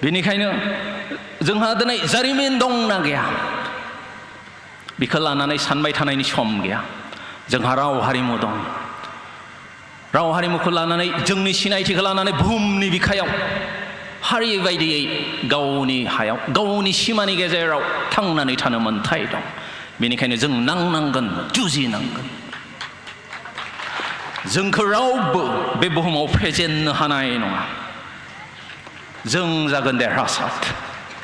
बेनिखायनो जोंहा दिनै जारिमिन दंना गैया बेखौ लानानै सानबाय थानायनि सम गैया। जोंहा राव हारिमु दं। राव हारिमुखौ लानानै जोंनि सिनायथिखौ लानानै बुहुमनि बिखायाव हारि बायदियै गावनि हायाव गावनि सिमानि गेजेराव थांनानै थानो मोन्थाय दं। बेनिखायनो जों नांनांगोन, जुजिनांगोन। जोंखौ रावबो बे बुहुमाव फेजेननो हानाय नङा। जों जागोन देरहासार,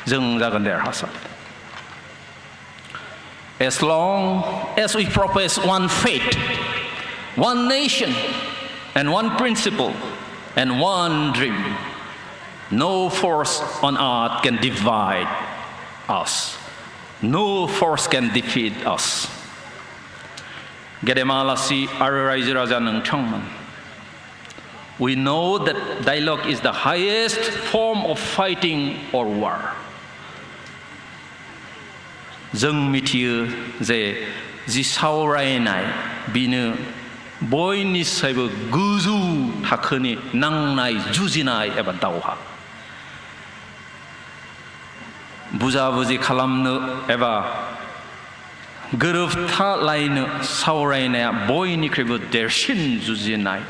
जों जागोन देरहासार। As long as we profess one faith, one nation, and one principle, and one dream, no force on earth can divide us. No force can defeat us. गेदेमा आलासि आरो रायजो राजा नोंथांमोन, we know that dialogue is the highest form of fighting or war. जों मिथियो जे जि सावरायनाय बिनो बयनिसायबो गोजौ थाखोनि नांनाय जुजिनाय एबा दावहा। बुजा-बुजि खालामनो एबा गोरोबथालायनो सावरायनाया बयनिख्रुइबो देरसिन जुजिनाय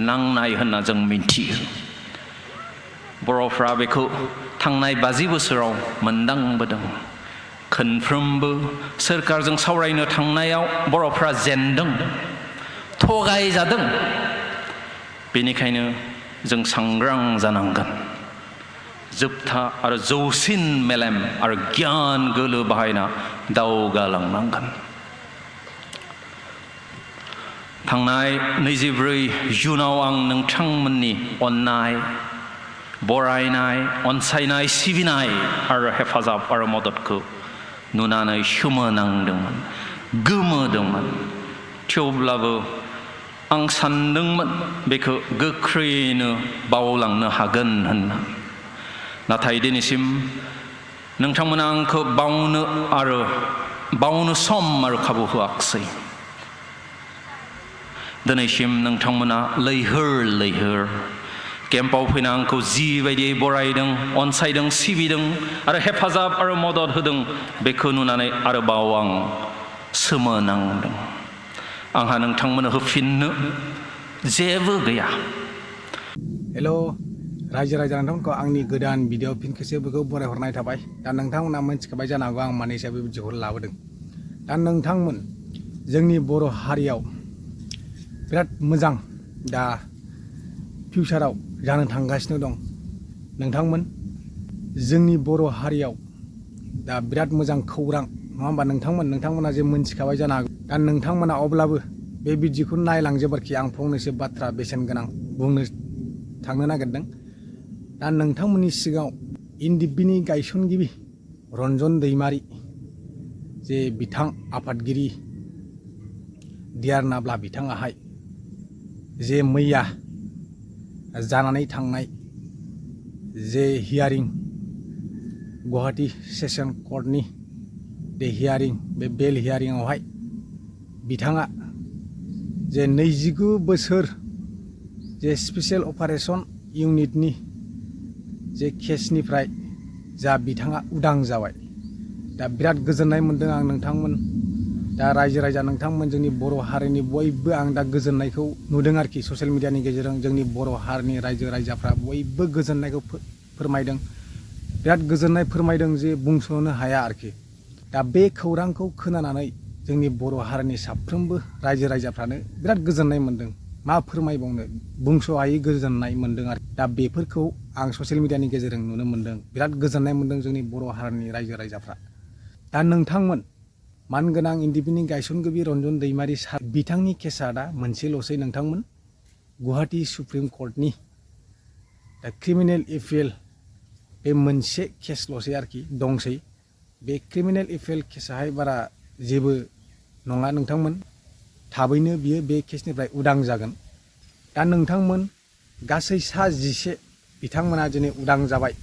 नांनाय होनना जों मिथियो। बर'फ्रा बेखौ थांनाय 50 बोसोराव मोनदांबोदों। खनफ्रोमबो सोरखारजों सावरायनो थांनायाव बर'फ्रा जेनदों, थगायजादों। बेनिखायनो जों सांग्रां जानांगोन। जोबथा आरो जौसिन मेलेम आरो गियान गोलो बाहायना दावगालांनांगोन। थांनाय 24 जुनाव आं नोंथांमोननि अननाय, बरायनाय, अनसायनाय, सिबिनाय आरो हेफाजाब आरो मददखौ नुनानै सोमोनांदोंमोन, गोमोदोंमोन। थेवब्लाबो आं सानदोंमोन बेखौ गोख्रैनो बावलांनो हागोन होनना। नाथाय दिनैसिम नोंथांमोना आंखौ बावनो सम आरो खाबु होआखिसै। दिनैसिम नोंथांमोना लैहोर केम्पआव फैना आंखौ जिबायदियै बरायदों, अनसायदों, सिबिदों आरो हेफाजाब आरो मदद होदों, बेखौ नुनानै आरोबाव आं सोमोनांदों। आंहा नोंथांमोननो होफिननो जेबो गैया। हेल' रायजो राजा नोंथांमोनखौ आंनि गोदान भिडिअ फिन खेबसेबो बरायहरनाय थाबाय। दा नोंथांमोना मोनथिखाबाय जानो हागौ आं मानि सायाव बे भिडिअखौ लाबोदों। दा नोंथांमोन जोंनि बर' हारियाव बिराद मोजां दा फिउचाराव जानो थांगासिनो दं। नोंथांमोन जोंनि बर' हारियाव दा बिराद मोजां खौरां, नङा होमबा? नोंथांमोना जे मोनथिखाबाय जानो हागौ। दा नोंथांमोना अब्लाबो बे भिडिअखौ नायलांजोबाखि आं फंनैसो बाथ्रा बेसेन गोनां बुंनो थांनो नागिरदों। दा नोंथांमोननि सिगाङाव एनडिएफबिनि गायसनगिरि रन्जन दैमारि जे बिथां आफादगिरि देरनाब्ला बिथाङाहाय जे मैया जानानै थांनाय जे हियारिं गुवाहाटी सेसन कर्टनि बे हियारिं, बे बेल हियारिंआवहाय बिथाङा जे 29 बोसोर जे स्पेशल अपारेशन इउनिटनि जे केसनिफ्राय जा बिथाङा उदां जाबाय। दा बिराद गोजोननाय मोनदों आं नोंथांमोन, दा रायजो राजा नोंथांमोन, जोंनि बर' हारिनि बयबो आं दा गोजोननायखौ नुदों आरोखि। ससियेल मिडियानि गेजेरजों जोंनि बर' हारिनि रायजो राजाफ्रा बयबो गोजोननायखौ फोरमायदों। बिराद गोजोननाय फोरमायदों जे बुंस'नो हाया आरोखि। दा बे खौरांखौ खोनानानै जोंनि बर' हारिनि साफ्रोमबो रायजो राजाफ्रानो बिराद गोजोननाय मोनदों। मा फोरमायबावनो, बुंस'हायै गोजोननाय मोनदों आरो। दा बेफोरखौ आं ससियेल मिडियानि गेजेरजों नुनो मोनदों। बिराद गोजोननाय मोनदों जोंनि बर' हारिनि रायजो राजाफ्रा। दा नोंथांमोन मानगोनां एनडिएफबिनि गायसनगिरि रन्जन दैमारि सार बिथांनि केसा दा मोनसेल'सै। नोंथांमोन गुवाहाटी सुप्रिम कर्टनि दा क्रिमिनेल एपिल बे मोनसे केसल'सै आरोखि दंसै। बे क्रिमिनेल एपिल केसाहाय बारा जेबो नङा नोंथांमोन, थाबैनो बियो बे केसनिफ्राय उदां जागोन। दा नोंथांमोन गासै 11 बिथांमोना दिनै उदां जाबाय।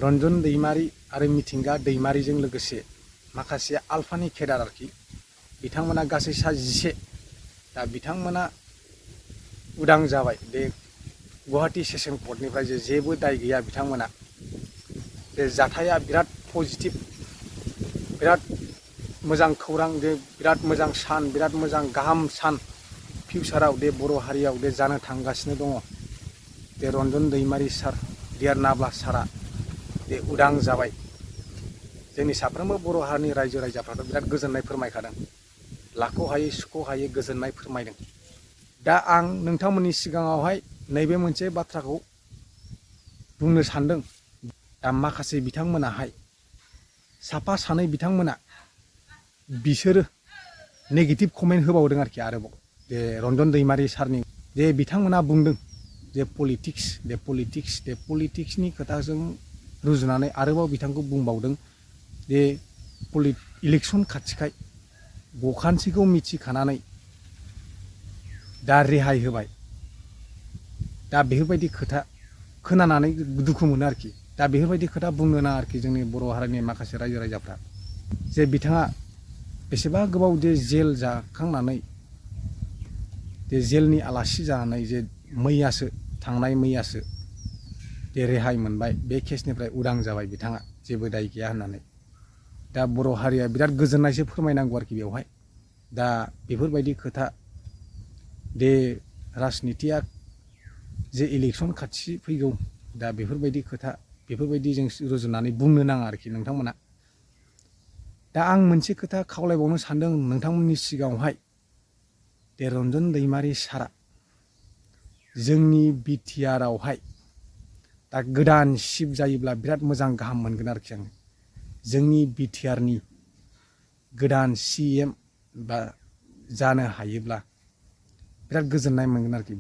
रन्जन दैमारि आरो मिथिंगा दैमारिजों लोगोसे माखासे आलफानि केडार आरोखि, बिथांमोना गासै 11। दा बिथांमोना उदां जाबाय बे गुवाहाटी सेसन कर्टनिफ्राय, जे जेबो दाय गैया बिथांमोना। बे जाथाया बिराद पजिटिभ, बिराद मोजां खौरां, दे बिराद मोजां सान, बिराद मोजां गाहाम सान फिउचाराव दे बर' हारियाव दे जानो थांगासिनो दङ। दे रन्जन दैमारि सार, डियार नाब्ला सारा दे उदां जाबाय। जोंनि साफ्रोमबो बर' हारिनि रायजो राजाफ्राथ' बिराद गोजोननाय फोरमायखादों, लाख'हायै सुख'हायै गोजोननाय फोरमायदों। दा आं नोंथांमोननि सिगाङावहाय नैबे मोनसे बाथ्राखौ बुंनो सानदों। दा माखासे बिथांमोनाहाय, साफा सानै बिथांमोना बिसोरो नेगेटिभ कमेन्ट होबावदों आरोखि आरोबाव जे रन्जन दैमारि सारनि, जे बिथांमोना बुंदों जे पलिटिक्सनि खोथाजों रुजुनानै आरोबाव बिथांखौ बुंबावदों जे इलेक्सन खाथिखाय बखानसेखौ मिथिखानानै दा रेहाय होबाय। दा बेफोरबायदि खोथा खोनानानै दुखु मोनो आरोखि। दा बेफोरबायदि खोथा बुंनो नाङा आरोखि जोंनि बर' हारिनि माखासे रायजो राजाफ्रा, जे बिथाङा बेसेबा गोबाव जे जेल जाखांनानै, जे जेलनि आलासि जानानै जे थांनाय मैयासो जे रेहाय मोनबाय, बे केसनिफ्राय उदां जाबाय बिथाङा, जेबो दाय गैया होननानै। दा बर' हारिया बिराद गोजोननायसो फोरमायनांगौ आरोखि बेवहाय। दा बेफोरबायदि खोथा दे राजनितिया जे इलेक्सन खाथि फैगौ, दा बेफोरबायदि खोथा बेफोरबायदि जों रुजुनानै बुंनो नाङा आरोखि नोंथांमोना। दा आं मोनसे खोथा खावलायबावनो सानदों नोंथांमोननि सिगाङावहाय, दे रन्जन दैमारि सारा जोंनि बिटिआरआवहाय दा गोदान सिफ जायोब्ला बिराद मोजां गाहाम मोनगोन आरोखि आङो। जोंनि बिटिआरनि गोदान CM बा जानो हायोब्ला बिराद गोजोननाय मोनगोन आरोखि।